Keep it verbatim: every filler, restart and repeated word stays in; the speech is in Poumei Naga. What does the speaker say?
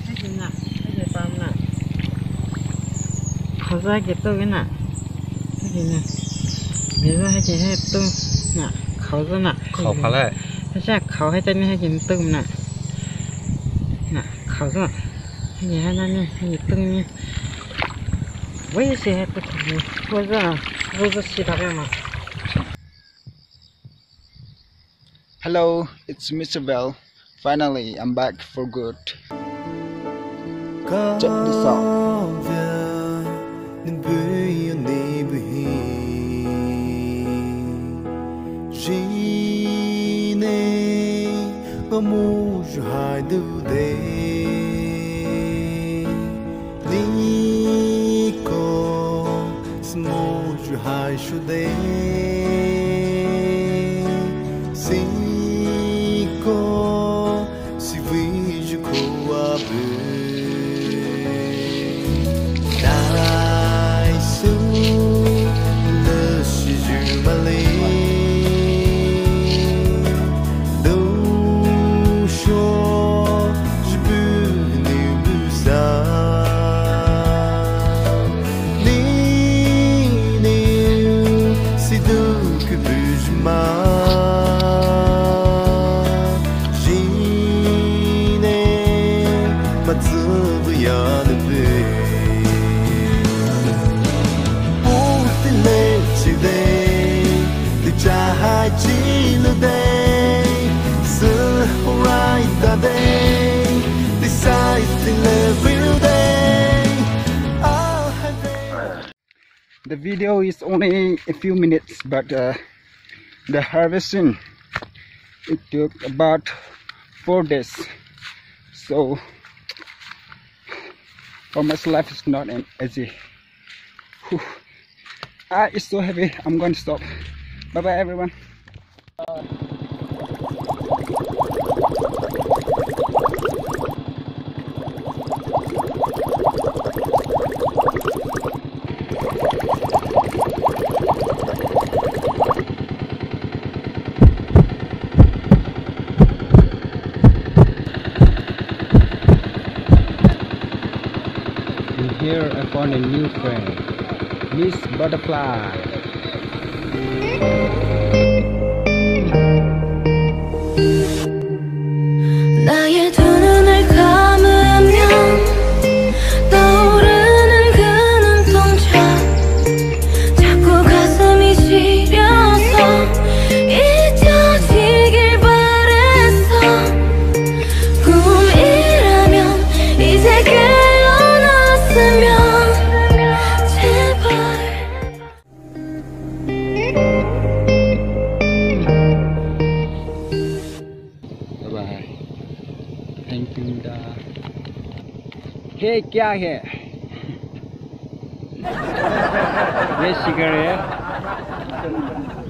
Haikina, haiki pamna. Khaoza haiki tugina. Haikina. Beza haiki hai tuna. Khaoza na. Khao phalai. Haisa khao hai tani haiki tuna. Na khaoza. Haiki hai nani haiki tuni. Wei se hai tu khao. Khaoza. Khaoza si thakama. Hello, it's Mister Bell. Finally, I'm back for good. Check this out. Liko smoju hai shude. Siko sivi juko abu. Daisu le shiju male. Dosho jibu nibusa. Nini sidu kubujma. Jine matsubu yanube. Utile chide. The video is only a few minutes, but uh, the harvesting, it took about four days. So farmer's life is not an easy. Whew. Ah, it's so heavy. I'm going to stop. Bye bye, everyone. And here I found a new friend, Miss Butterfly. 나의 두 눈을 감으면 떠오르는 그 눈동자. 자꾸 가슴이 시려서 잊혀지길 바랬어. 꿈이라면 이제 깨어났으면 제발. Bye bye. Thank you, da. Hey, kya hai? Ye cigarette hai?